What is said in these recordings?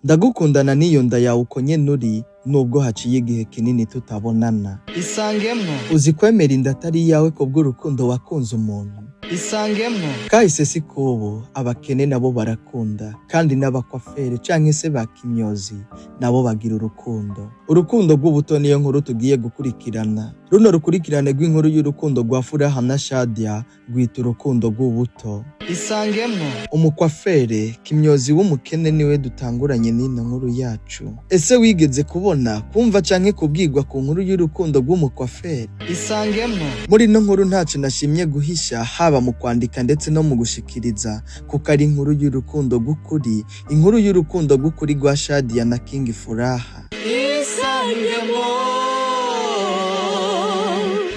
Ndagukundana n'iyo nda yawe uko nyene uri, nubwo haciye igihe kinini tutabonana. Isangemwo. Uzi kwemera inda atari iyawe kubw'urukundo wakunze umuntu? Isangemwo. Kahise si kubu, abakene nabo barakunda, kandi n'abakwafere canke se ba kimyozi nabo bagira urukundo. Urukundo rw'ubuto niyo nkuru tugiye gukurikirana. Runo rukurikirane rw'inkuru y'urukundo rwa Furaha na Shadia rwita urukundo rw'ubuto. Isangemwo. Umukwafere kimyozi w'umukene niwe dutanguranye n'ino nkuru yacu. Ese wigeze kubona, kumva canke kubwirwa ku nkuru y'urukundo rw'umukwafere? Isangemwo. Muri ino nkuru ntaco nashimye guhisha, haba mu kwandika ndetse no mu gushikiriza, kuko ari inkuru y'urukundo rw'ukuri, inkuru y'urukundo rw'ukuri rwa Shadia na King Furaha. Isangemwo.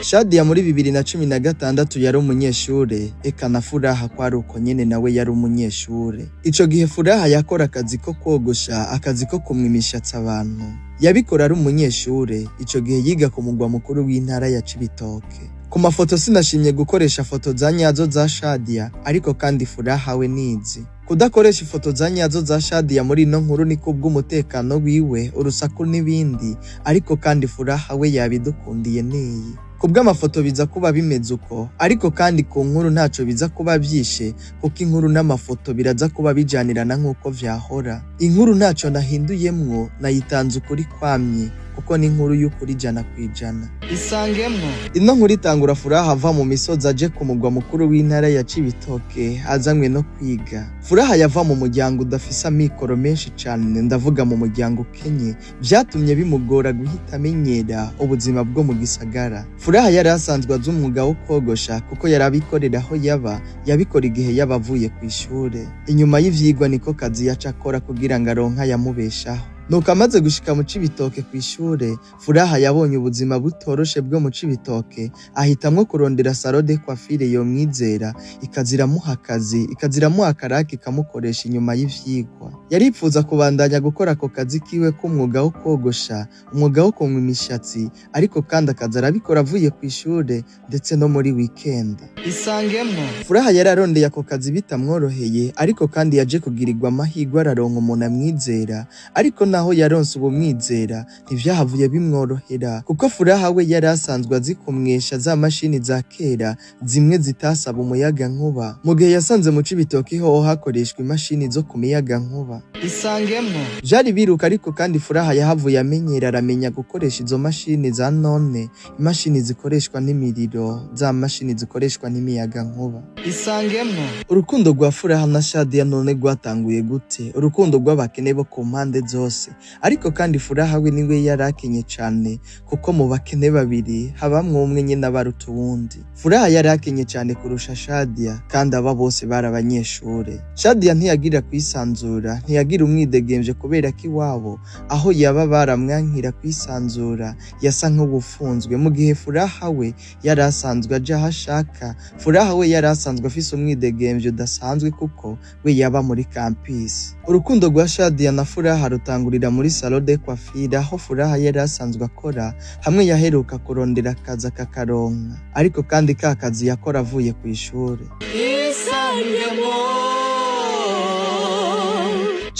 Shadia muri 2016 yari umunyeshure, eka na Furaha kwari uko nyene, nawe yari umunyeshure. Ico gihe Furaha yakora akazi ko kwogosha, akazi ko kumwa imishatsi abantu. Yabikora ari umunyeshure, ico gihe yiga ku mugwa mukuru w'intara ya Cibitoke. Ku mafoto sinashimye gukoresha foto za nyazo za Shadia, ariko kandi Furaha we nizi. Kudakoresha ifoto za nyazo za Shadia muri ino nkuru ni kubw'umutekano wiwe, urusaku n'ibindi, ariko kandi Furaha we yabidukundiye niyi. Kubw'amafoto biza kuba bimeze uko, ariko kandi ku nkuru ntaco biza kuba vyishe, kuko inkuru n'amafoto biraza kuba bijanirana nk'uko vyahora. Inkuru ntaco nahinduyemwo, nayitanze ukuri kwamye, kuko ni inkuru y'ukuri 100%. Isangemwo. Ino nkuru itangura Furaha ava mu misozi aje ku mugwa mukuru w'intara ya Cibitoke, azanywe no kwiga. Furaha yava mu muryango udafise amikoro menshi cane, ndavuga mu muryango ukenye, vyatumye bimugora guhita amenyera ubuzima bwo mu gisagara. Furaha yari asanzwe azi umwuga wo kogosha kuko yari abikorera aho yaba, yabikora igihe yaba avuye kw'ishure. Inyuma y'ivyigwa niko kazi yaca akora kugira ngo aronke ayamubeshaho. Nuko amaze gushika mu Cibitoke kw'ishure, Furaha yabonye ubuzima butoroshe bwo mu Cibitoke, ahitamwo kurondera salon de coiffure yomwizera, ikaza iramuha akazi, ikaza iramuha akaraka ikamukoresha inyuma y'ivyigwa. Yaripfuza kubandanya gukora ako kazi kiwe k'umwuga wo kogosha, umwuga wo kumwa imishatsi, ariko kandi akaza arabikora avuye kw'ishure ndetse no muri weekend. Isangemwo. Furaha yari arondeye ako kazi bitamworoheye, ariko kandi yaje kugirirwa amahirwe araronka umuntu amwizera, ariko naho yaronse ubumwizera ntivyahavuye bimworohera, kuko Furaha we yari asanzwe azi kumwesha za mashini za kera zimwe zitasaba umuyagankuba, mu gihe yasanze mu Cibitoke hoho hakoreshwa imashini zo ku miyagankuba. Isangemwo. Vyari biruka, ariko kandi Furaha yahavuye amenyera, aramenya gukoresha izo mashini za none, imashini zikoreshwa n'imiriro, za mashini zikoreshwa n'imiyagankuba. Isangemwo. Urukundo rwa Furaha na Shadia none rwatanguye gute? Urukundo rw'abakene bo ku mpande zose. Ariko kandi Furaha we niwe yari akenye cane, kuko mu bakene babiri habamwo umwe nyene abaruta uwundi. Furaha yari akenye cane kurusha Shadia, kandi aba bose bari abanyeshure. Shadia ntiyagira kwisanzura, ntiyagira umwidegemvye kubera ko iwabo aho yaba baramwankira kwisanzura, yasa nk'uwufunzwe, mu gihe Furaha we yari asanzwe aja aho ashaka. Furaha we yari asanzwe afise umwidegemvyo udasanzwe kuko we yaba muri campus. Urukundo rwa Shadia na Furaha rutangurira muri salon de coiffure aho Furaha yari asanzwe akora, hamwe yaheruka kurondera akazi akakaronka, ariko kandi ka kazi yakora avuye kw'ishure. Isangemwo.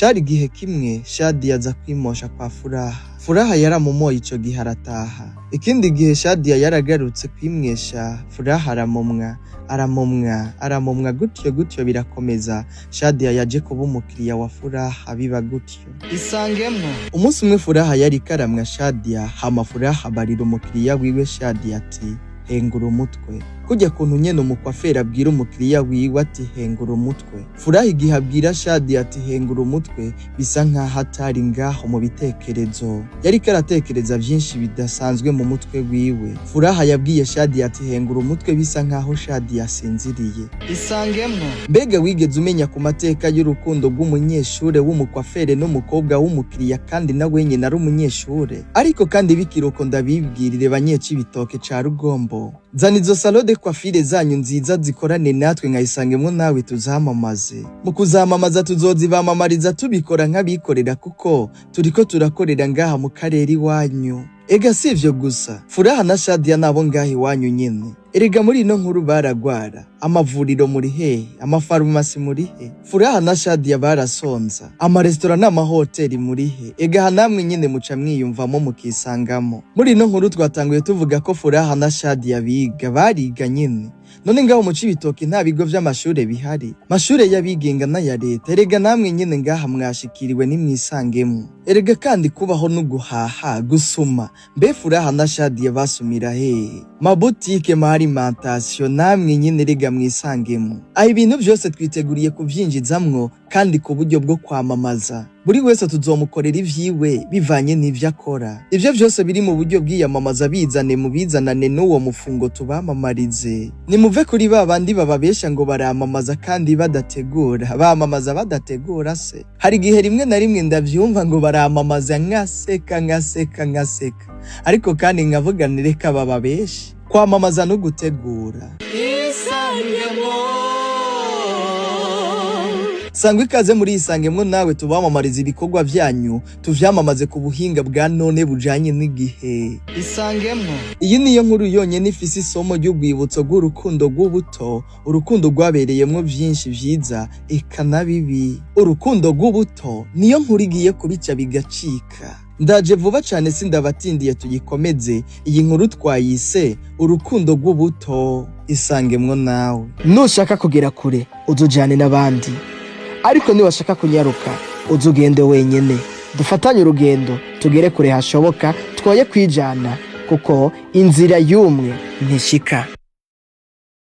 Cari igihe kimwe Shadia aza kwimosha kwa Furaha. Furaha yaramumoye ico gihe arataha. Ikindi gihe Shadia yaragarutse kwimwesha, Furaha aramumwa, aramumwa, aramumwa, gutyo gutyo birakomeza. Shadia yaje kuba umukiriya wa Furaha, biba gutyo. Isangemwo. Umunsi umwe Furaha yariko aramwa Shadia, hama Furaha abarira umukiriya wiwe Shadia ati: "Hengura umutwe." Kurya kuntu nyene umukwaferi abwira umukiriya wiwe ati: "Hengura umutwe." Furaha igihe abwira Shadia ati: "Hengura umutwe", bisa nkaho atari ngaho mu bitekerezo. Yariko aratekereza vyinshi bidasanzwe mu mutwe wiwe. Furaha yabwiye Shadia ati: "Hengura umutwe", bisa nkaho Shadia asinziriye. Isangemwo. Mbega wigeze umenya ku mateka y'urukundo rw'umunyeshure w'umukwafere n'umukobwa w'umukiriya, kandi na wenyene ari umunyeshure? Ariko kandi bikiruko, ndabibwirire banyecibitoke ca Rugombo, zana izo salon de coiffure zanyu nziza zikorane natwe nkayisangemwo, nawe tuzamamaze. Mu kuzamamaza tuzozibamamariza tubikora nk'abikorera, kuko turiko turakorera ngaha mu karere iwanyu. Ega si ivyo gusa, Furaha na Shadia nabo ngaha iwanyu nyene. Erega muri ino nkuru baragwara, amavuriro muri hehe, amafarumasi muri he? Furaha na Shadia barasonza, amaresitora n'amahoteli muri he? Ega aha namwe nyene muca mwiyumvamo mukisangamo. Muri ino nkuru twatanguye tuvuga ko Furaha na Shadia biga, bariga nyene. None ngaho mu Cibitoke nta bigo vy'amashure bihari, mashure y'abigenga n'aya leta. Erega namwe nyene ngaha mwashikiriwe, nimwisangemo. Erega kandi kubaho no guhaha, gusuma. Mbe Furaha na Shadia basumira hehe? Mabutike, ma alimentation, namwe nyene erega mwisangemo. Aho ibintu vyose twiteguriye kuvyinjizamwo kandi ku buryo bwo kwamamaza. Buri wese tuzomukorera ivyiwe bivanye n'ivyo akora. Ivyo vyose biri mu buryo bwiyamamaza, bizane mu bizanane n'uwo mufungo tubamamarize. Nimuve kuri ba bandi bababesha ngo baramamaza kandi badategura. Bamamaza badategura se? Hari igihe rimwe na rimwe ndavyumva ngo baramamaza, nkaseka, nkaseka, nkaseka, ariko kandi nkavuga nti reka bababeshe. Kwamamaza no gutegura. Isangemwo. Sangwa ikaze muri Isangemwo, nawe tubamamariza ibikorwa vyanyu, tuvyamamaze ku buhinga bwa none bujanye n'igihe. Isangemwo. Iyi niyo nkuru yonyene ifise isomo ry'urwibutso rw'urukundo rw'ubuto, urukundo rwabereyemwo vyinshi vyiza eka na bibi. Urukundo rw'ubuto niyo nkuru igiye kubica bigacika. Ndaje vuba cane, sindabatindiye, tuyikomeze. Iyi nkuru twayise Urukundo rw'ubuto. Isangemwo nawe. Nushaka kugera kure, uzujane n'abandi, ariko niwashaka kunyaruka, uzugende wenyene. Dufatanye urugendo tugere kure hashoboka, twoye kwijana kuko inzira y'umwe ntishika.